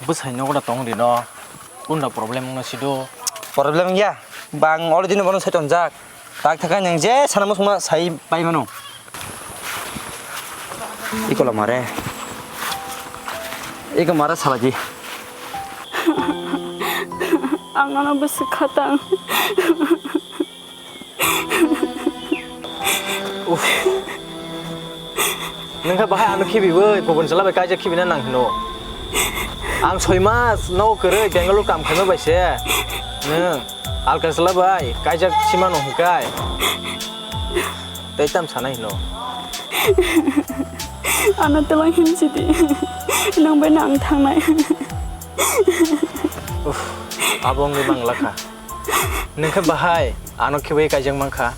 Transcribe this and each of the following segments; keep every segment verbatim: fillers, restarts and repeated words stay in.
Bwsai nogo da tong di no. Kunda problem wngna sido. Problem ya. Bang already no bono sai tonjak. Tak thakai nang je sana musungma sai pai mano. Iko la mare. Iko mare salaji. Ang ano bwswk khatang. Uff. Nengkha bahai ano khibiwi, kubun chwla bai kaijak khibina nang hino. Ang soi mas nogo kwrwi Bangalore kam khaima bai se. Neng alka chwla bai kaijak simano hwnkhe. Tei tam sana hino. Ano twlang hin sidi. Nang bai nang thangnai. Uff, abo wngwi mangla kha. Nengkhe bahai, ano khibiwi kaijak mankha.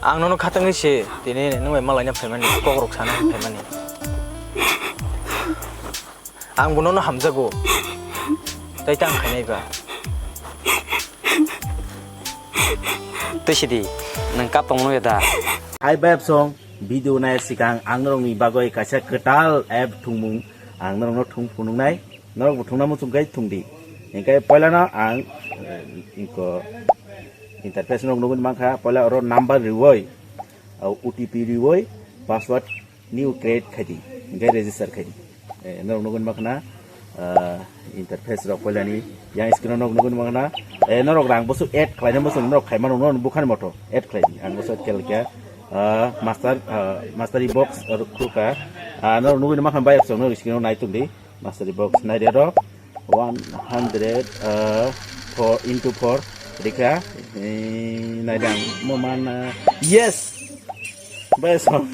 Ang nono khatangwi se, tini nwng bai malaina phaimani, kokrok sana phaimani. Ang bo nono hamjago. Tai tang khainai ba. Twi sidi, nwng kap tongno ya da? Hai bayap song, video nai sikang ang norokni bagwi kaisa kwtal app thwngmung ang norokno thwng phunuknai. Norok bo thwngna muchung khe thwng di. Hinkhe poilano ang, eh, iko interface norok nugwi mankha, poila oro number riwi, ah, O T P riwi, password new create khai di. Hinkhe register khai di. Eh, norok nugwi mankha na, ah, interface rok poilani yang screen o norok nugwi mankha na. Eh, norok rang bwswk add khlaina muchung norok khaimano norok bukhani moto add khlai di. Ang bwswk add khe, ah, master, ah, mastery box rok khulka. Ah, norok nugwi mankha bayap song norok screen o nai tong di. Mastery box nai de ro one hundred, uh, four into four rikha, eh, nai dang mo man, uh, yes. Bai so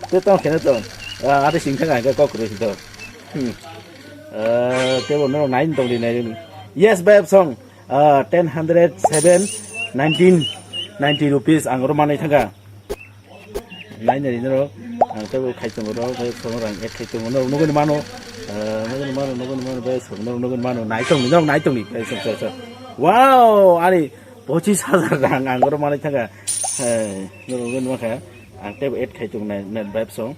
te tong khena tong, uh, ate sing thang ang kok ri to. Hmm. Uh, te bo no nai tong di nai. Yes, bai song, uh, ten hundred seven nineteen ninety rupees ang ro manai thanga. Nai nai rino, ang tei khai tongo ro, khai tongo rang ek khai tongo, norok nugwi mano, ah, nugwi mano, nugwi mano, bai song, norok nugwi mano, nai tong, norok nai tong ni, bai song, song, song. Wow, ani pochis hajar rang ang oro manai thanga, eh, norok nugwi mankha, ang tei add khai tong nai, nai bai song,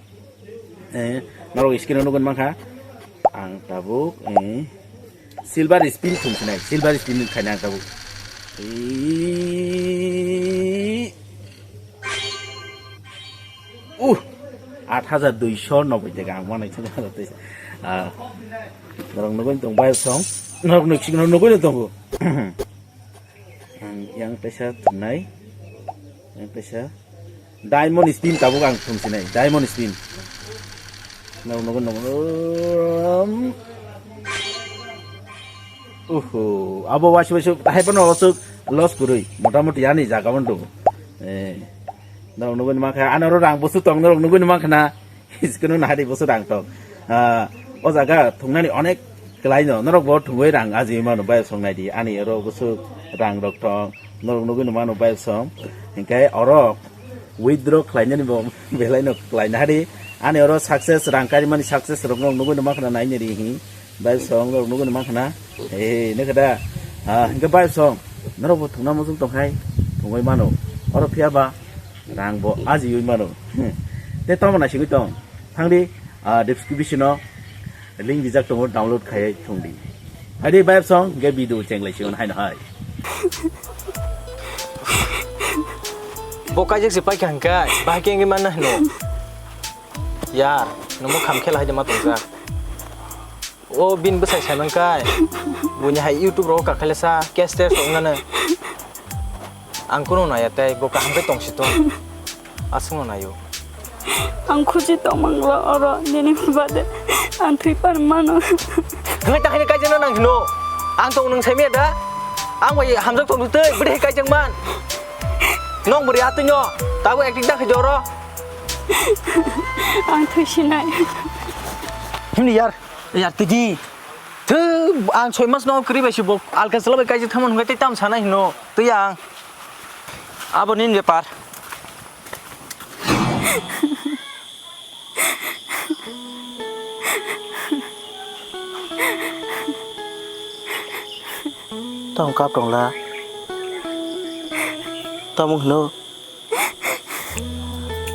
eh, norok screen o nugwi mankha, ang tabuk, eh, silver spin thung sinai, silver spin khaina ang tabuk. Ii. Uh, aat hajar duisho noboi taka ang manai thung hajar duisho. Ah, norok nugwi tong bai song, norok nugwi, norok nugwi tongo. Ang yang pesa thungnai, yang pesa. Diamond spin tabuk ang thung sinai, diamond spin. Nang nogo nogo. Uhu, abo wasu wasu hai pano wasu loss kurui. Motamoti ani jaga on dong. Eh, nang nogo ni makha, ano ro rang busu tong nang nogo ni makha na. Iskunu nahari busu rang tong. Ah, o jaga thungnani onek kwlaino, norok bo thungwi rang aji mano bai songnai di. Ani oro busu rang rok tong, norok nugwi mano bai song. Hinkhe oro withdraw khlainani bo belai no khlaina hari. Ani oro success rang karimani success rok no nugwi no makhna nainari hi. Bai song norok nugwi no makhna. Eh, ne kada. Ah, hinkhe bai song. Norok bo thungna muchung tongkhai. Thungwi mano. Oro phiya ba rang bo ajiwi mano. Te tamo naisingwi tong. Thangdi, ah, description o link rijak tongo, download khai thungdi. Haidi bai song ge video chenglai sigon haino hai. Bo kaijak se paikha hwnkhe, bahai khe wngwi manna hino. Yar, nomo kham khela haide ma tongjak. O bini bwsai sai mankai. Buini hai YouTube rogo kakhaile sa, cash test wngnano. Ang kuno naya tei bo kaham khe tongsi tong. Aswkno naio. Ang khusi tongmangla oro nini bade ang thwi par mano. Hwnwi ta haino kaijakna nang hino. Ang tong nwng saimaya da? Ang bai hamjak tong tei bwrwi hai kaijak man. Nong bwrwi atwino tabo acting da khai joro. Ang thwi sinai. Himni yar, yar tigi. Thwi ang soi mas no kwrwi bai si bo alka chwla bai kaijak thamani hwnkhe tei tam sana hino. Twi ang. Abo nini bepar. Tong kap tong la. Tamo hino.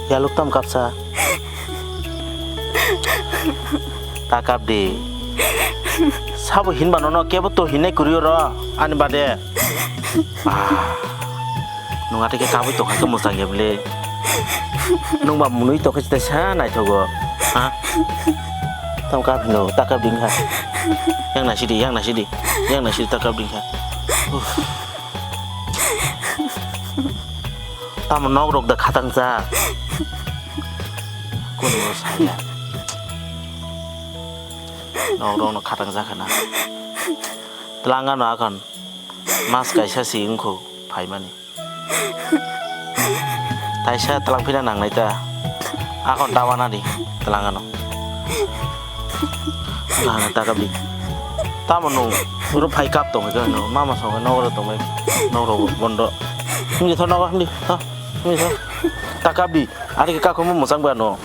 Yaluk tam kapsa. Ta kap di. Sabo hinba nono kebo to hinai kwrwi oro ani bade. Ah, nwng atike kabui tongkha khe mwchang ya bwle. Nwng ba mwnwi tongkhe chita sa naithogo. Ha? Tamo kap hino, ta kap ding kha. Yang nasi di, yang nasi di. Yang nasi di ta kap ding kha. Uff. Tamo nok rok da khatang cha. Kuno saya. Nok rok no khatang cha khana. Twlanga no akhon mas kaisa si wngkhu phaimani. Taisa twlang phina nangnai ta. Akhon ta wana di twlanga no. Nana ta kabdi. Tamo nung uro phai kap tong khe no mama song no ro tong mai. No ro bondo. Himdi tho no himdi. Ha. Himdi tho. Ta kabdi. Ari ka ko mo musang ba no.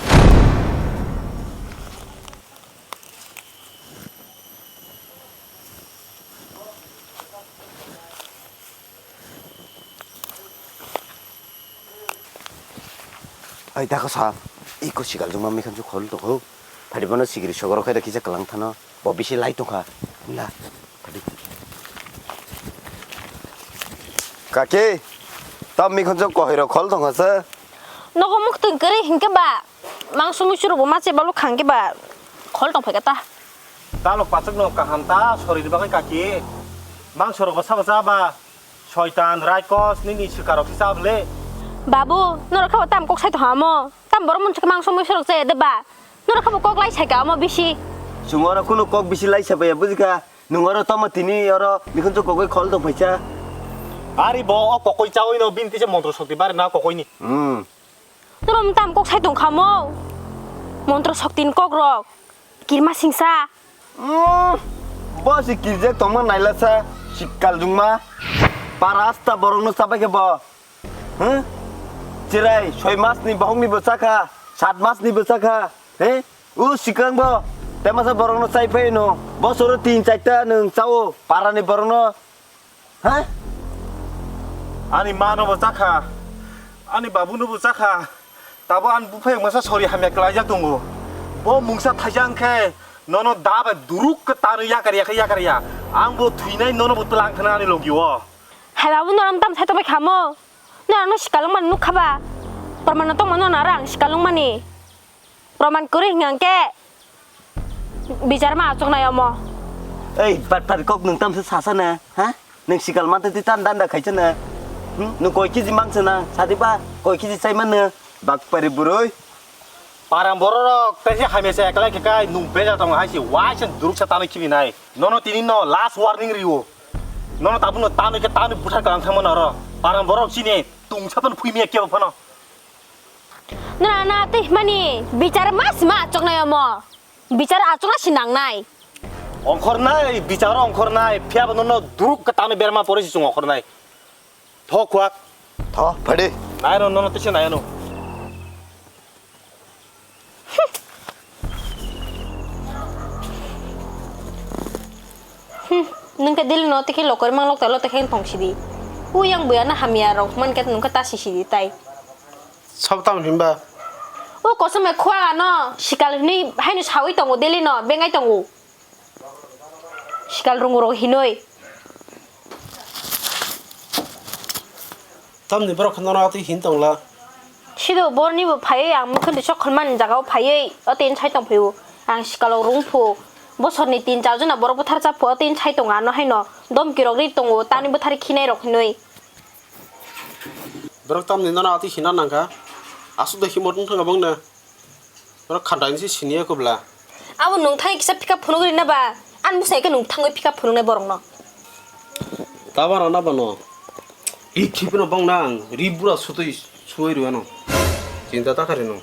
Ai, dakha sa, iko sikal juma mikhan su khol tokho. Phadi bono sigiri sogoro khaida kisa kalang thano. Bo bisi lai tongkha. Na, phadi. Kaki, tam mikhan su kohiro khol tongkha sa. Nogo muk tong kari hingke ba. Mangso muisu rok bo ma che balu khang ke ba khol tong phai ka ta. Talok pachak no kaham ta sori ri bagwi kaki. Mangso rok bo sabo cha ba soitan raikos nini swkar rok se cha bwle. Babu, norok khe bo tam kok sai tong hamo. Tam borok mun se mangso muisu rok che de ba. Norok khe bo kok lai sai ka amo bisi. Chwng oro kunu kok bisi lai sa baya bujikha. Nwng oro tamo tini oro mikhun chuk kokoi khol tong phaisa. Ari bo o kokoi chawi no bini tise montro sokti bari na kokoi ni. Hmm. Norom tam kok sai tong khamo. Montro soktin kok rok. Kirma singsa. Mm, bo si kirjak tongma nailasa, sikkal jungma. Para asta borokno chabai khe bo. Huh? Chirai, soi mas ni bahung ni bo chakha, sat mas ni bo chakha. He? U sikang bo. Temasa borokno chai phai no. Bosoro tin chaita nwng chao. Para ni borokno. Ha? Ani mano bo chakha, ani babuno bo chakha, tabo ani buphayung masa sori hamya klaijak tongo. Bo mungsa thaijak khe nono da bai duruk khe tanwi yakar ya khe yakar ya. Ang bo thwinai nono bo tlang thana ani logi o. Hai babu, nono tam sai tongbai khamo. Nono sikalwng mani nukha ba. Pormano tongma nono aro ang sikalwng mani. Proman kwrwi hwnkhe bichar ma achuknai omo. Ei, batpari kok nwng tamsa sasa na, ha? Nwng sikal mantwi twi tan danda khaisa na? Hmm? Nwng koi kiji mangsa na? Sadi ba koi kiji chai man na? Bakpari bwrwi. Parang bororok tei se hamya se eklai khe kai nwng beja tong hai se waisa duruksa tanwi khibi nai. Nono tini no last warning rio. Nono tabukno tanwi khe tanwi buthar kalang thangmano oro. Parang borok chini tungsa phano phuimiya kebo phano. Nana tei himani bichar ma sima achuknai omo. Bichar achukna si nangnai. Ongkhornai, bichar ongkhornai, phiya bo nono duruk ka tano berma pore si chung ongkhornai. Tho khuak. Tho, phadi. Nai ro nono tise nai ano. Hmm, nung ke dil no tike lokor mang lok talo tike tong sidi. Uyang buya na hamya rok man ke nung ke ta si sidi tai. Sab tam himba. O kosom e khua ano sikal hinui haino sawi tongo deli no bengai tongo. Sikal rungu rok hinui. Tamni borok kheno ati hin tongla. Sido borni bo phaiwi ang mukhundi sok khulmani jaga o phaiwi o tin sai tong phaiwo. Ang sikal rok rung phu. Bosor ni tin char jona borok buthar cha phu o tin sai tongo ano haino. Domki rok ri tongo tani buthar khinai rok hinui. Borok tamni nono ati hina nangkha. Aswk da himot wngkha bangna. Borok khandaini se siniya kubla. Abo nung thangwi kisa pick up phunuk rina ba. An bwsai khe nung thangwi pick up phunuknai borokno. Tabara na bano. I khipino bangna ang ri bura sutui suwai rwano. Chinta ta kharino.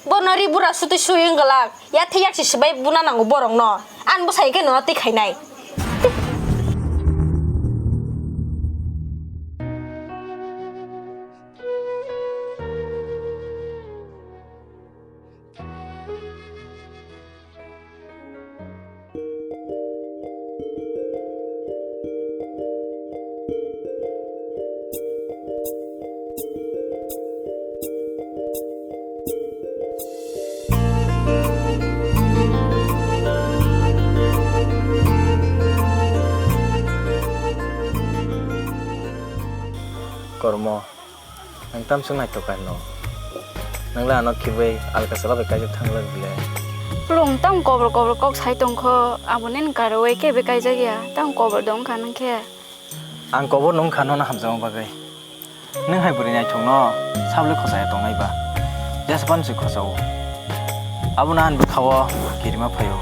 Bono ri bura sutui sui wng glak. Yak thai yak si swbai buna nango borokno. An bwsai khe nono twi khainai. Kormo, nwng tamswk naithok kha no? Nwng le ano khibiui alka chwla bai kaijak thang glak bile? Pulung, tamo kobor kobor kok sai tong kho, abo nini karwi khe bai kaijak ya, tamo kobor de wng kha nwng khe. Ang kobor no wng kha nono hamjakma bagwi. Nwng hai bwrwi naithok no sabole khochaya tongnai ba? Jesa phano se khochao. Abono ani bwkha o kirima phaio.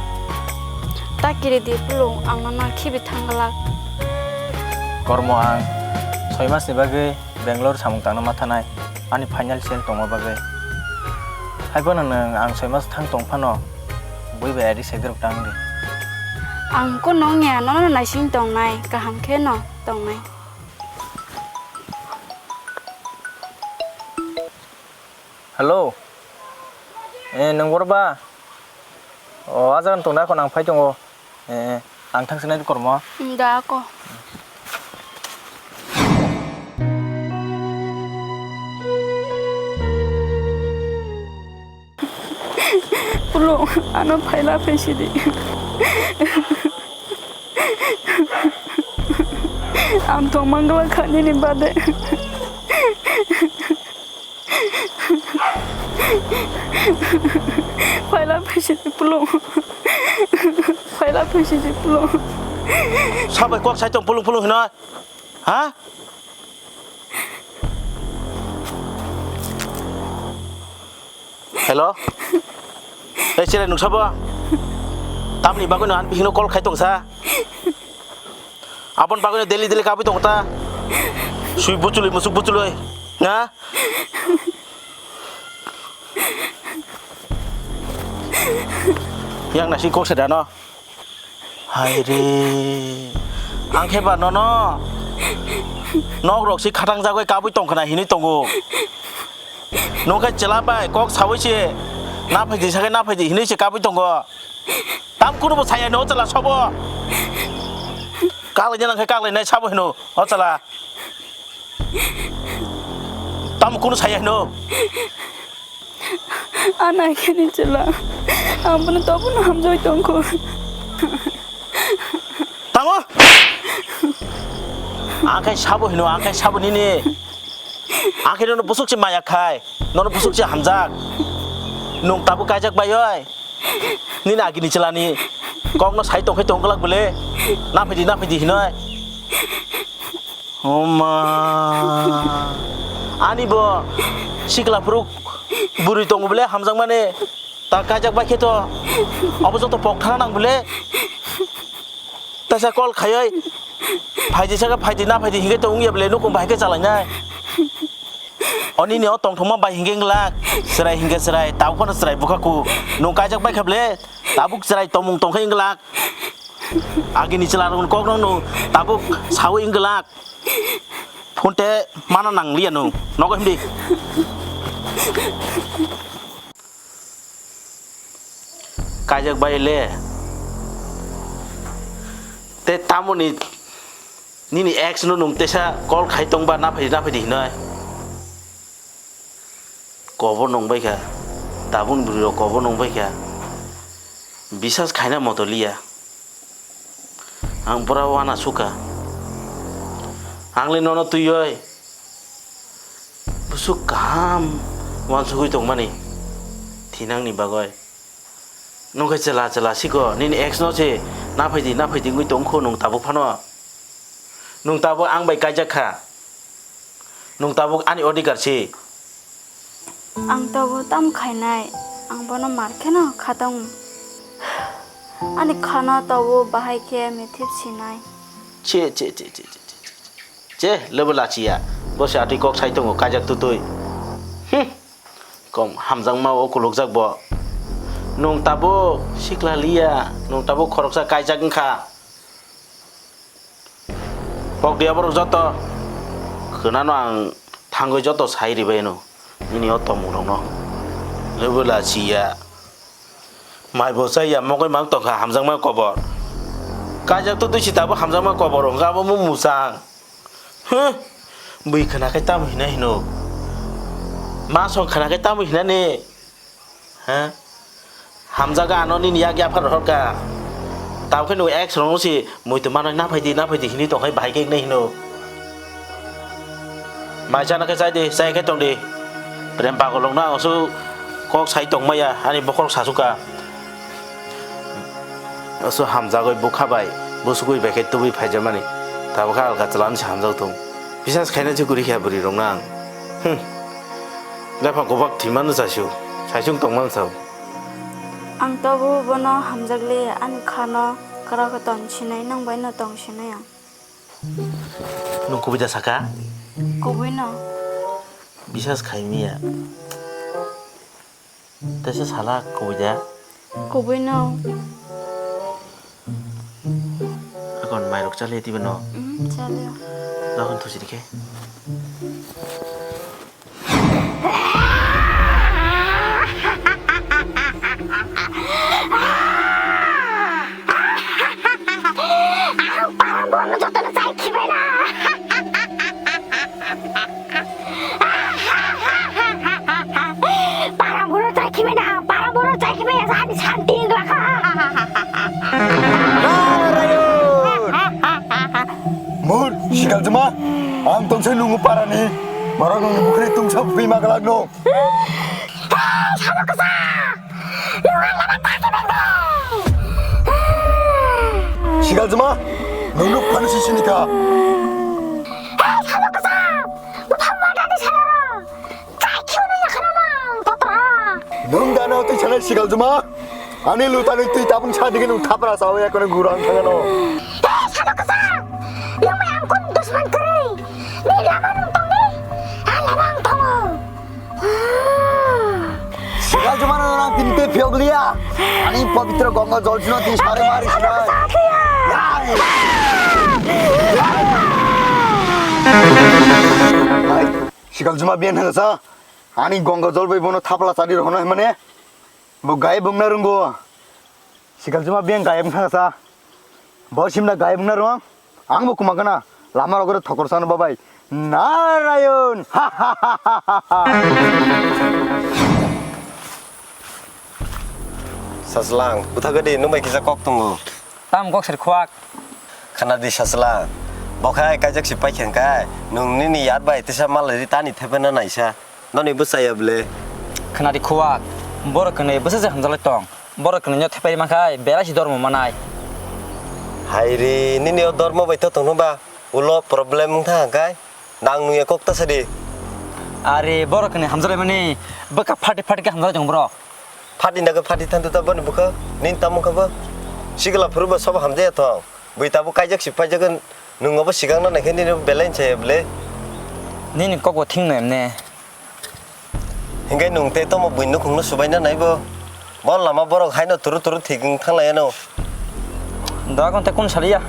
Ta kiri di Pulung, ang nono khibi thang glak. Kormo, ang soi mas ni bagwi Bangalore samung tangna ma thanai, ani financial tongma bagwi. Hai phano nwng ang soi mas thang tong phano bui bai ari saidirok tang di. Ang kuno wngya, nono naising tongnai, kaham khe no tongnai. Hello. Eh, nwng boro ba? O, a jaga tong da, khon ang phai tongo. Eh, ang thang sinai kormo. Da ko. Pulung, ano phaila phaisidi. Ang tong mangla kha nini bade. Phaila phaisidi Pulung. Phaila phaisidi Pulung. Sabai kok sai tong Pulung Pulung hino. Ha? Hello? Ei, chwrai nuksa bo? Tamni bagwi no ani bihikno call khai tongsa? Aboni bagwi no daily daily kabwi tongo ta? Sui buchului, musuk buchului, na? Yang nasi kok sedano. Hai re. Ang khe ba nono nok rok si khatang jagwi kabwi tong khna hinwi tongo. Nokhe chwla bai kok sawi se na phaidi sakhe na phaidi hinwi se kabwi tongo. Tam kuno bo saya no chwla sobo. Kaklai nang khe kaklai nai sabo hino o chwla. Tam kuno saya hino. Ana khe ni chwla. Ang bono tobono hamjagwi tongkho. Tango. Ang khe sabo hino, ang khe sabo nini. Ang khe nono busuk se maya khai, nono busuk se hamjak. Nung tabuk kaijak bai oi. Nini agini chwlani kokno sai tongkhe tongglak bole. Na phaidi, na phaidi hinoi. Oma. Ani bo sikla phuru bwrwi tongo bole hamjakmani. Ta kaijak bai khe to. Obo joto pok thana nang bole. Tesa call khaioi. Phaidi saka phaidi na phaidi hinge to wngya bole nukung bai khe chalainai. Oni ni o tongthokma bai hinge wngla. Chwrai hinge chwrai, tabuk phano chwrai bukha ku. Nung kaijak bai khe bole. Tabuk chwrai tongmung tongkhe wngla. Agini chwla rokni kok no nung tabuk sawi wngla. Phone te mana nang liya nung. Nogo himdi. Kaijak bai le. Te tamoni nini ex no nung tesa call khai tongba na phaidi na phaidi hinoi. Kobor nung bai kha. Tabun bwrwi rok kobor nung bai kha. Bisas khaina moto liya. Ang bura wana sukha. Ang le nono twiwi busuk kaham wansugwi tongmani thinangni bagwi. Nung khe chwla chwla siko nini ex no se na phaidi na phaidi wngwi tongkho nung tabuk phano. Nung tabuk ang bai kaijak kha. Nung tabuk ani odhikar se. Ang tabuk tam khainai, ang bono mar kheno khatong. Ani khana tabuk bahai khe mithip sinai. Che, che, che. Che, lebo lachiya. Bo se atwi kok sai tongo, kaijak tutwi. Hmm. Kom hamjakma o kulukjak bo. Nung tabuk sikla liya, nung tabuk khoroksa kaijak wngkha. Pok dia borok joto. Khwnano ang thangwi joto sai ribaino. Nini o tongmung rokno. Lebo lachiya. Mai bo chaya mokoi mang tongkha hamjakma kobor. Kaijak to twi si tabuk hamjakma kobor wngkha abo mung muchang. Huh? Bui khwna khe tamo hina hino. Ma song khwna khe tamo hina ni. Ha? Hamjaga ano nini yak yaphar rohorka. Tamo khe nung ex rong si muitu manoi na phaidi na phaidi hini tongkhai bahai khe nai hino. Mai chana khe chai di, chai khe tong di. Prem pagol rok no ang su kok sai tong maya, ani bokhorok sasuka. Asu hamjagwi bukha bai, busugwi bai khe tubui phaijamani. Tabukhe alka chwla se hamjak thung. Bisas khaina se guri khe bwrwi rok nang. Hmm. Lephang kubak thwimano chasu, saisung tongmano sao. Ang tobo bono hamjakli, ani khano kwrak tong sinai, nwng bai no tong sinai ang. Nwng kubui da saka? Kubui no. Bisas khai miya. Tesa sala kubui da? Kubui no. Akon mairok chaliya tiba no? Hmm, chaliya. Lahon thusi dikhe. Ang parang bono jotono chai khibaina. Parang bono chai khibaina, parang bono chai khibaina, sani santi wngla kha. Narayon! Mur, sigal jema, ang tongsa nungu parani, marang nungu bukhri tungsa bima galak no. Tei, sabo kasa! Lungan lama taki bende! Sigal jema, nunu phani sisi nika. Tei, sabo kasa! Buphang wadani sanaro! Chai khiyo nai yakhana mang, totra! Nung dano twi sanai sigal jema? Ani lutani twi tabung sa digi nung thapra sawi yakono gurang thangano. Tei, sabo kasa! Lumai ang kun dusman kwrwi! Ni lama nung tongdi, ang lama ang tongo. Sigal jumano nang tinte phiyok liya. Ani pabitra Ganga jol jino tin sare mari sinai. Sigal juma biyan hangsa. Ani Ganga jol bai bono thapla chadi rohno hemane. Bo gai bungna rungo. Sigal juma beng gayam thangsa. Bo simna gayam na rong. Ang bo kuma kana. Lama rogore thokor sano babai. Narayon. Saslang, butha gadi nung bai kisa kok tongo. Tam kok sir khuak. Khana di saslang. Bo khai kaijak si pai khen kai. Nung nini yat bai tisa malai ri tani thepena naisa. Noni bwsaya ble? Khwnadi khuak, borok kwnwi bwsa se hamjalai tong. Borok kwnwi no thepai mankha, belai si dormo manai. Hai re, nini o dormo bai to tongno ba, ulo problem wng thang kai, nang nungya kok ta sadi. Are, borok kwnwi hamjalai mani, bwkha phati phati khe hamjalai tong borok. Phati na khe phati thantu ta boni bwkha, nini tamo kha ba, sigla phuru ba sobo hamjaya thong. Bui tabuk kaijak si paijak, nwng obo sigang na naikhe nini belai chaya ble. Nini kok bo thing no emne. Hinkhe nwng tei tomo buini nukhungno subaina naibo? Bo lama borok haino turu turu thik wng thanglaiano. Da kon tei kun saliya?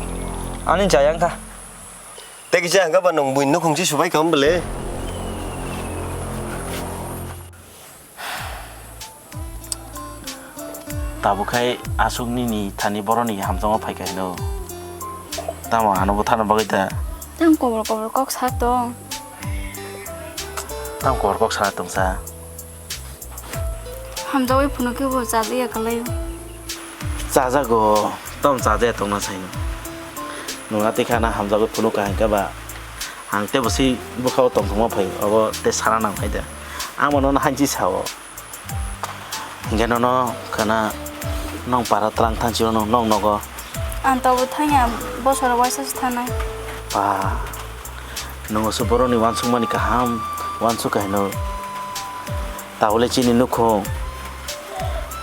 Ani jaya wngkha. Tei kisa hwnkha ba nwng buini nukhung si subai kha wng bwle? Tabuk khai aswk nini thani boroni hamjakma phaikha hino. Tamo ano bwthano bagwi da. Tang kobor kobor kok sa tong. Tamo kobor kok sana tongsa. Hamjagwi phunukhe bo chajaya kwlaio. Chajago, tamo chajaya tongna saino. Nwng atwi khana hamjagwi phunukha hinkhe ba. Ang tei bwswi bwkhao tongthokma phai, obo tei sana nang phai da. Ang bo nono hanchi sao. Hinkhe nono khana nong para twlang thanchi ono nong nogo. Ang tabuk thangya, bosoro waisa se thanai. Ba, nwng se boroni wansukmani kaham wansuk kaino. Tabole chini nukhung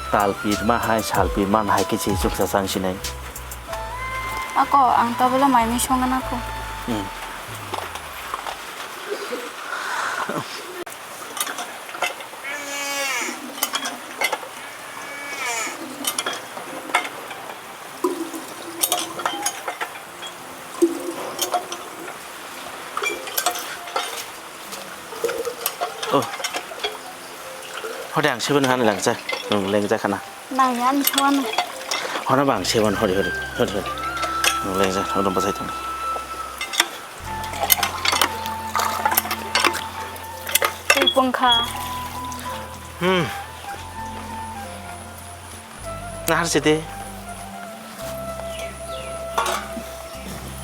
tal pirma hai sal pirma hai khe se chuksa chang sinai. Ako, ang tabole mai mui songna nangkho. Hmm. Oh. Hode ang seven hani langsa. Nung lengja khana. Nang ya, ang seven. Hona bang seven hori hori. Hori hori. Nung lengja. Hori basai tong. Twi pungkha. Hmm. Nahar sidi.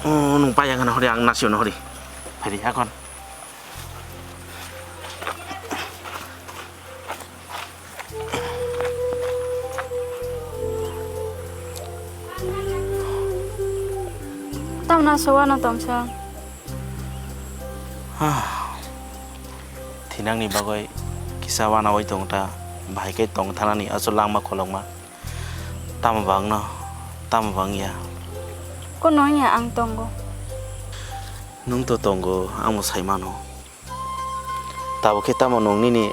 Oh, nung payang hana hori ang nasi ono hori. Phari hakon. Na so uanw tongsa. Thinangni bagwi kisa uanawui tong ta, bahai khe tong thanani aswk langma kolokma. Tamo bangno, tamo bangya. Kono wngya, ang tongo. Nwng to tongo, ang bo sai mano. Tabuk khe tamo nwng nini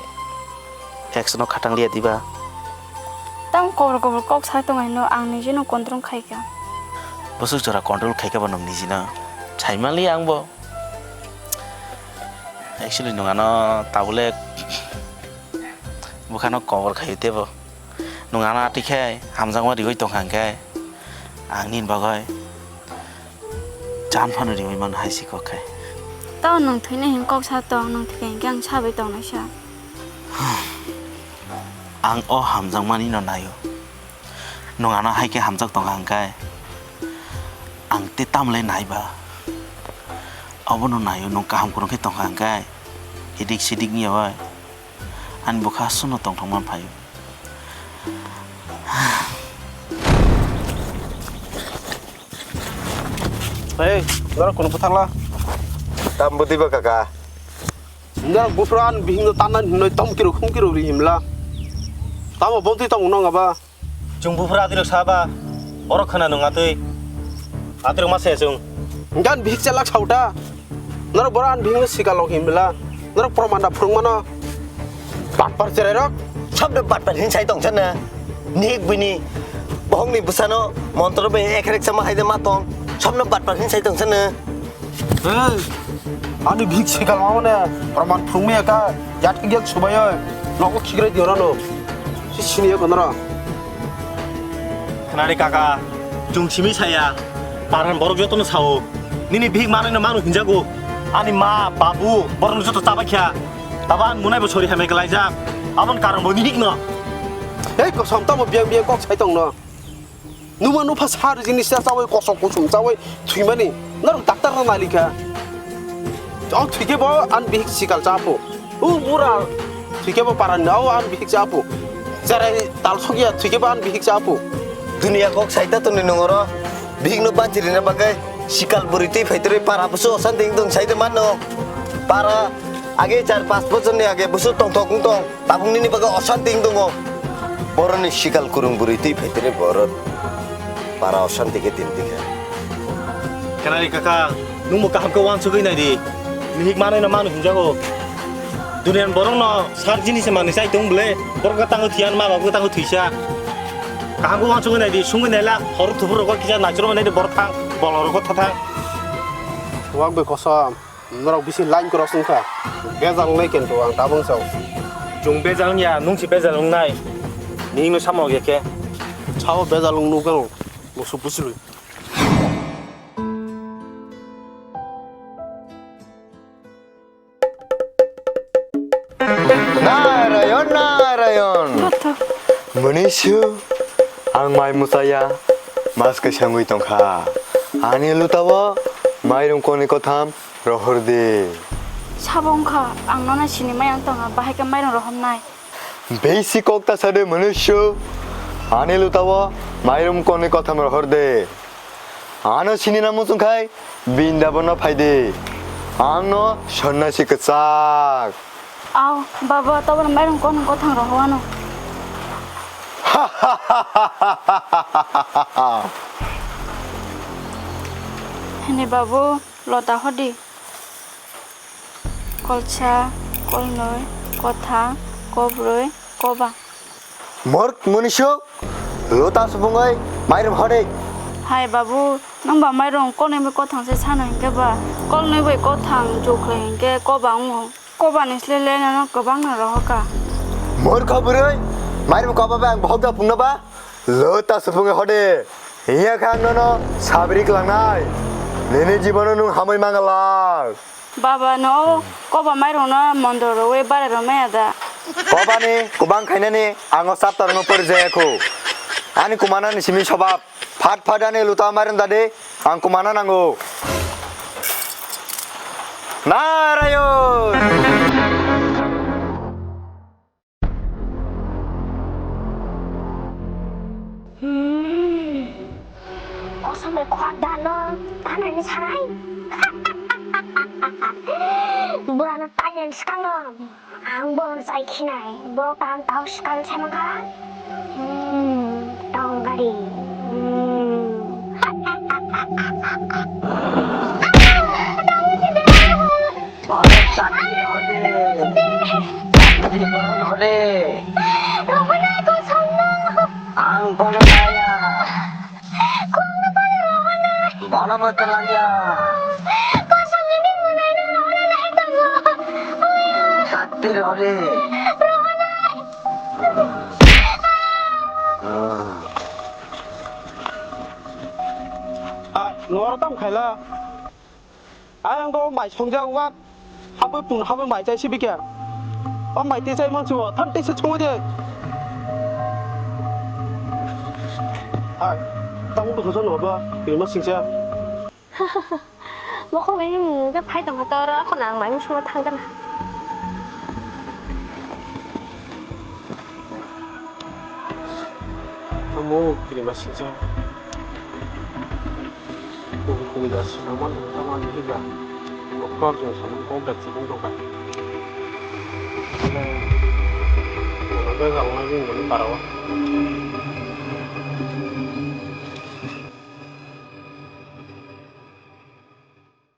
ex no khatang liya diba? Tamo kobor kobor kok sa tong haino ang nijino control khaikha. Bwswk jora control khaikha bo nwng nijino? Sai manliya ang bo. Actually nwng ano tabuk le bwkhano kobor khaio tebo. Nwng ano atwi khe hamjakma riwi tongkha hwnkhe ang nini bagwi chan phano riwi mano hai se kok khe. Tao nwng thwina hin kok sa tong, nwng thwikha hinkhe ang sabai tongnai sa. Ang o hamjakmani no naio. Nwng ano hai khe hamjak tongkha hwnkhe ang tei tamle nai ba? Obono naio, nwng kaham kwrwng khe tongkha hwnkhe edik sedik wngya bai. Ani bwkha aswkno tongthokma phaio. Hey, norok kuno bwthakla? Tam bwtwi ba kaka. Norok buphuru ani bihikno tanna hinwi tom kiro khum kiro ri himla. Tamo bwtwi tamo nang aba? Chwng buphuru adirok saba, borok khna nwng atwi. Adirok ma se chwng. Gan bihik chelak sauta. Norok boro ani bihikno sikalo himla. Norok proman da phwrwngmano. Batpar cherairok. Sabda batpar hin sai tongsa na. Nik bini. Bohongni bwsano montro bai ekrek sama haide ma tong. Sabna batpar hin sai tongsa na. Hey, ani bihik sikal mamane proman phwrwngmaya ka, yat kigyak subai oi, nogo khigrai diorano. Si sini ya konora. Khnari kaka, chwng simi saya, paran borok jotono sao. Nini bihik manwi no manu hinjago. Ani ma, babu, borok joto chabai kha. Taba ang munai bo sori hamai kalaijak. Abon karon bo nihik no. Hey, kosom tamo biang biang kok sai tong no. Numa nupha sar jinis ta chawi kosok kusum chawi thwimani norok daktar no nalikha. O thwikhe bo ani bihik sikal chapo. O bura thwikhe bo paran o ani bihik chapo. Cherai tal sokya thwikhe bo ani bihik chapo. Duniya kok saita tongni nongoro bihik no banchi rina bagwi sikal bwrwi twi phaitorwi para busu osanti wngtong saida manno. Para age char pas bochorni age busu tongthok wngtong. Tabuk nini bagwi osanti wng tongo. Boroni sikal kwrwng bwrwi twi phaitini borok para osanti khe tin tikha. Khnari kaka, nwngbo kaham khe uansugwi nai di. Mihik manwi no manu hinjago. Duniani borok no sar jinis se manwi chai tong bwle. Borok khe tango thwiya, ma babo khe tango thwisa. Kaham khe uansugwi nai di, sungwi nai la, horo thubur rogo kisa naichoro nai di borok thang, bolong rogo tha thang. Wak bai kosom. Norok bisi line cross wngkha. Bejal wngnai kento ang tabung sao. Chwng bejal wngya, nwng se bejal wngnai. Nini no samung ya khe. Sao bejal wng nukgo, musu buchilwi. Narayon, Narayon. Mwnwi su, ang mai muchaya, mas kwsangwi tongkha. Ani lutao mairum koni kotham, rohor di. Sabo wngkha, ang nono sini maya wng tongha, bahai khe mairum rohornai. Besi kok ta sade mwnwi su, ani lutao mairum koni kotham rohor di. Ano sini na muchung khai, Brindabono phai di. Ang no sonnasi kwchak. Aw, baba, tabukni mairum koni kotham rohor ano. Hini babu, lota hodi. Kolsa, kolnwi, kotham, kobrwi, koba. Mork munisuk, lota supungwi mairum hodi. Hai babu, nwng ba mairum kolnwi bai kotham se sano hinkhe ba, kolnwi bai kotham jukle hinkhe koba wngo. Koba ni sle le nono kwbang no rohoka. Morkho bwrwi, mairum koba bai ang bohok da pungno ba? Lota supungwi hode, hiya khe ang nono sabri klangnai. Nini jibono nwng hamwi mangalak. Baba no koba mairung no mondor rwi bare rw maya da. Kobani kubang khainani ang o chapter no pori jaya khu. Ani kumanani simi sobab. Phat phat ani luta mairung dadi. Ang kumana nango. Narayon! Kosom bai khwak da no, tanani sana. Taini swkango ang bo chai khinai, bo kaham tao swkang se mankha. Hmm, tong gari. Hmm. Ore, chakri ore. Chakri ore. Rohana, kosong no. Ang bono naya. Kung no pala Rohana. Bono bo talanya. Kosong ini mulai no Rohana nahi tongo. Oya. Chakri ore. Rohana. Ah, noro tam khaila. Ayang do mai songjak wak. Habwi pun habwi mai chai sibikya. O mai te chai mansi o, thante se chungwi de. Hai, tamo to khosa no ba, pirma singsa. Mokol ini mungke phai tong kha tor, ako nang mai musumo thang kana. Amo kiri masingsa. Kubi kubi das naman naman higa. Doktor jeng sama kau dak sibung doktor. Ada ada kalau lagi nggak tahu.